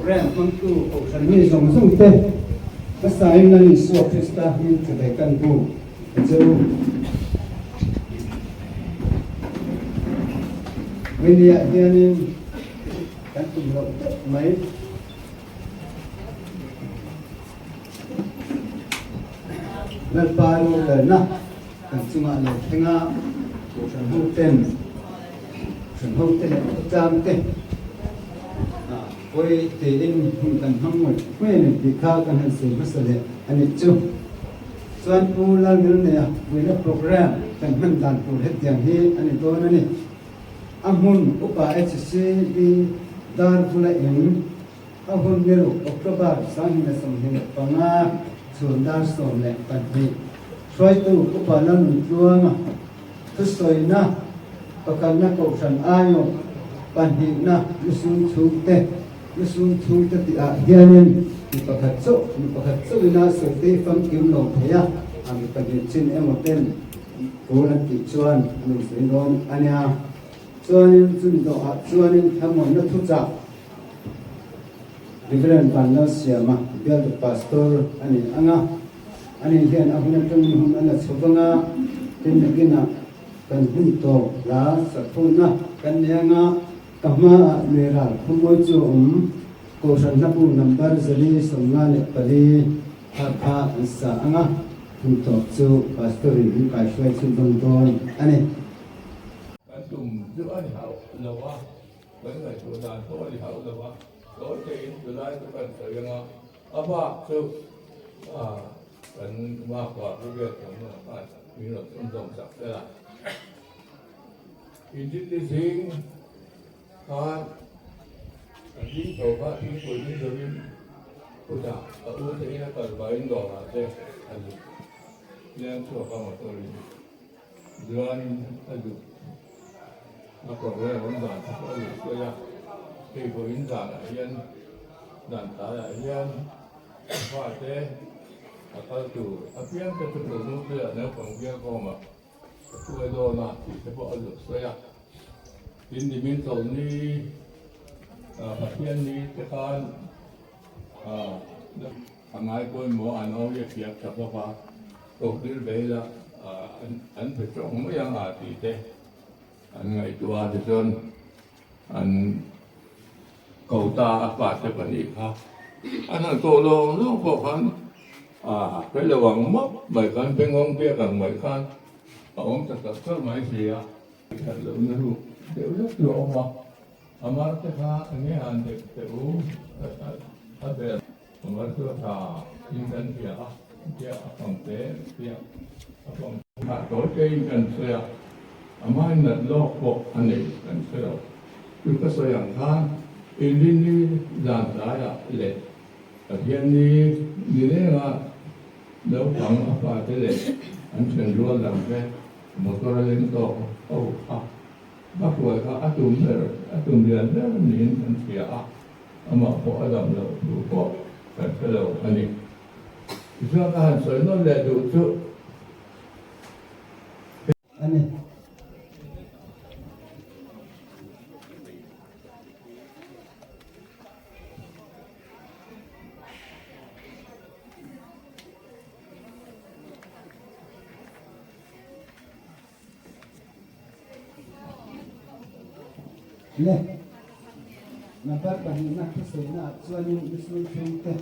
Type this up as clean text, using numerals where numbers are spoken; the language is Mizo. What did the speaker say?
Programme hmangtu Kohhran mi zawng zawng te hmasain Lal Isua Krista hming chibai kan bu a che u. Vawinia hianin kan tum loh deuh mai. Lalpa rorelna kan chungah lo thleng a, Kohhran hoten, Kohhran hote leh khawtlang te pawi tiin hun kan hmang ngawih ngawih a ni tih kha kan han sawi hmasa leh a nih chu. Chuan Pu Lalnilneia vuina programme kan hman dan tur hetiang hi a ni dawn a ni. A hmun Upa HCB Darvula in A hun ni ruk October 2025 chhun dar 12 hruaitu Upa Lalnuntluanga thusawina pakhatna Kohhran aiawh pahnihna lusung chhungte lusung chhungte tihah hianin mi pakhat chauh mi pakhat chauhina sawite famkim lo thei a, a mi pahnih chin emaw ten tul an tih chuan an insawi dawn a nia. Chuanin chumi dawhah chuanin thlamuanna thuchah Reverend Vanlalsiama bialtu Pastor a ni ang a, ani hian a hun atangin hun a la chho vang a, tin nakinah kan hun tawp hla sakhuna kan nei ang a, ka hmaah Luiral khawmawi chu a awm, Kohhran hlabu number 454 kha kha an sa ang a, hun tawp chu Pastor-in min kaihruai chhunzawm dawn a ni. Kan tum chu a ni hauh lo a. Kan ngaihtuah dan pawh a ni hauh lo a, tawi theiin chulai chu kan sawi ang a, a bak chu kan makpa pu biak thawm lamah khan min rawn chhunzawm chak tel a. Inrinni zing khan kan ding tho kha thingpui ding lovin kutah ka u te in a kal pahin dawrah te a zuk leng chhuak a motor in chuan a zuk A program awm dan chu a luh sawi a, hei vawiin zanah hian dan tlaiah hian a fate a kal tur apiang te chu thulhnung puiah naupang bial kawmah a hruai dawn a tih te pawh a luh sawi a. Tin, nimin chawlhni Pathianni te khan a ngai pawimawh an awm i a fiak tha bawk a, kohhlir veila an pe tawng mai ang a tih te. An ngaihtuah a tichuan an ko ta a fate pahnih kha an han koh lawng lawng pawh khan a hre lo ang mawp mai khan bengawng biak ang mai khan a awm ta tak tak mai si a. That lohna ruk deuh hlek chu a awm a, a mar te kha enge han dep teh u a ber. A mar chu a tha in kan hria a, tia a fang te tia a fang. Thah tawi te in kan sawi a, a hmain nat lawk pawh a nei kan hre lo. Chu ka sawi ang khan Inrinni zan tlaiah leh Pathianni ni lenga naupang a fate leh an thenrual dang te motor a leng tawk ho kha va hruai kha a tum ber a tum lian ber niin kan hria a, amah pawh a dam loh thu pawh kan hre lo a ni. Tichuan ka han sawi nawn leh duh chu. A ni. Le. Number pahnihna thusawiina ah chuanin Misul chhungte